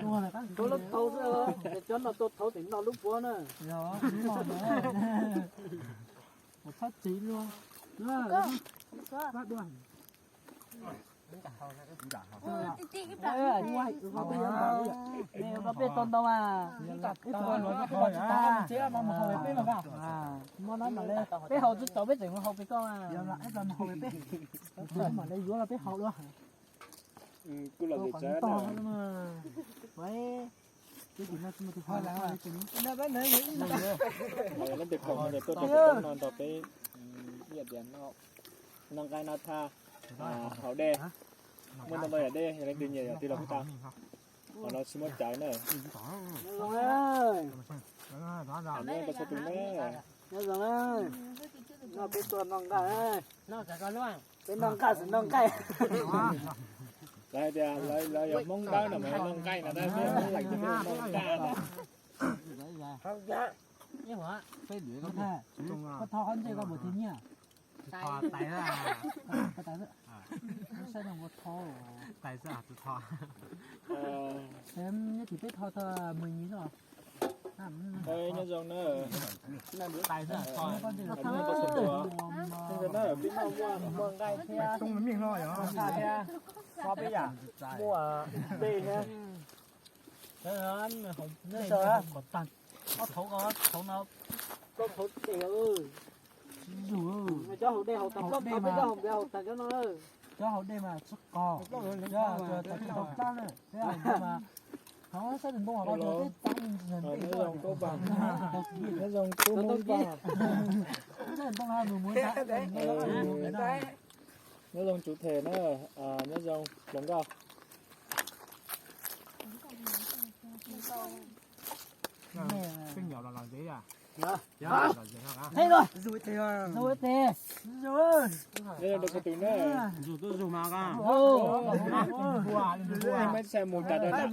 Tua lub thau xwb, cov no tua thau tim no lub puab na. Txhob txiv luag. Peb tau ntau mas. Peb haus tsis tau peb tseem mus haus pem koj mas. Mam li yuav los peb haus dua. Kuj los tsev. Leej twg khoom no tuaj rau peb no nrog peb ib yam tias noj nqaij noj thaj, haus dej. Muaj ntau ntau yam dej, yog leej twg nyiam yam twg los kuj tau. Qhov no tsis muaj cawv na. Nyob zoo na. Nyob zoo na. Noj peb tuaj noj nqaij. Peb noj nqaij xwb noj nqaij. Lawv hais tias lawv yog Hmoob Dawb no mas noj nqaij no, peb Hmoob Lees ces peb noj nqaij no. Koj tho qhov ntsej koj puas tiv nyiaj? Saib no ua tho. Nyob tim peb tho tho mười nghìn no. Nyob zoo na. Muaj nqaij thiab, muaj peb yam, muaj dej thiab. Ob thaum ko, thaum no, plaub thaum tes. Tsis yug, cov haus dej haus tag, plaub thaum peb cov haus npias haus tag cov no. Cov haus dej mas tsis qos, cov tag tsis tau plab na. Peb haus mas, hov sab ntoo ko peb txav ntsis ntawm ntej. Nyob zoo Tub Hmoob Vaj. Sab ntoo no mus mus tag. Nyob zoo Tsum Them na, nyob zoo hluas nkauj. Nyob zoo rau txhua tus na. Zuj zus mas. Meb txhais mus tas rau nram ub.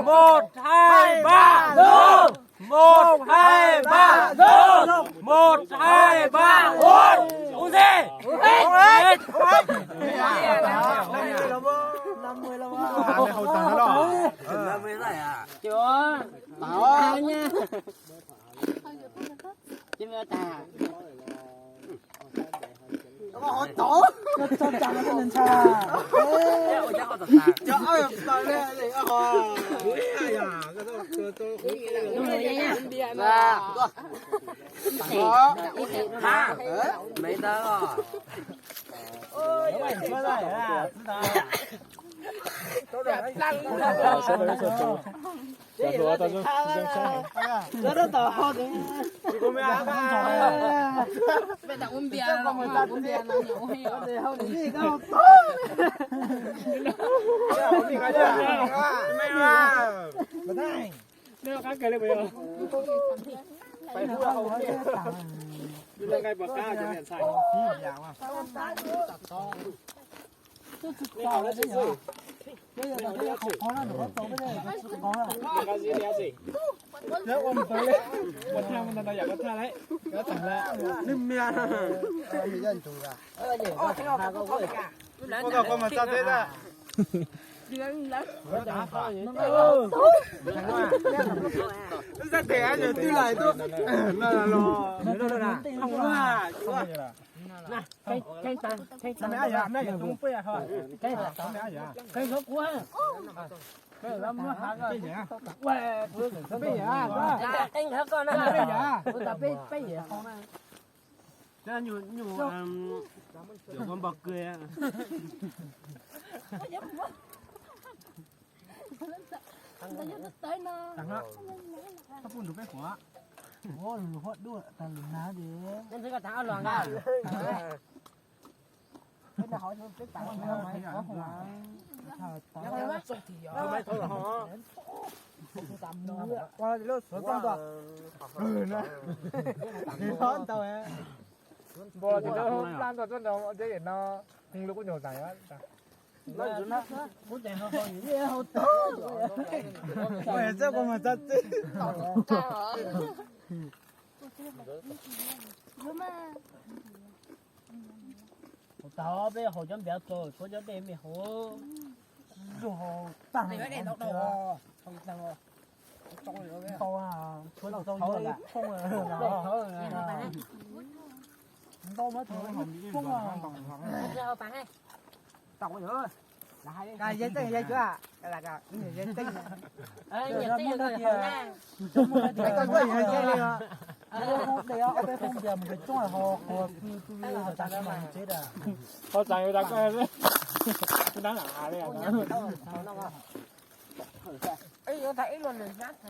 Một, hai, ba, vô. Một, hai, ba, vô. Một, hai, ba, vô. Uống gì? Uống hết. Uống hết. Năm mươi rồi à? Chưa. Bảo nha. Chứ mà ta. Có hổ tổ. Cho, cho chàng nó nên sao? Cho ơi, bà nè, để có hổ. Ba. Hả? Mấy tớ rồi. Ôi, Tag no, koj pub nrug peb huam. Ua lug huab duaj tag lug nag ces. Peb nrug koj tag ob lug nqa. Ua lub suav tooj ntua. Npua tis lub plab ntua tuab nrau deb no, lub kub nyuag zaam. Txawb kua muag txav txib. Haus tag peb haus cov npiav tso, tshuav cov dej me haus. Zuag haus tag. Tau, tshuav tau yuav lawm. Ntau mas tshuav tau. Yog tseeb yog cuab? Cov Hmoob tias, cov Hmoob tias, ob peb foob npias mus coob haus qhuav pw pw tag tsev das. Haus tag yuav tag koj, nab lam hav li.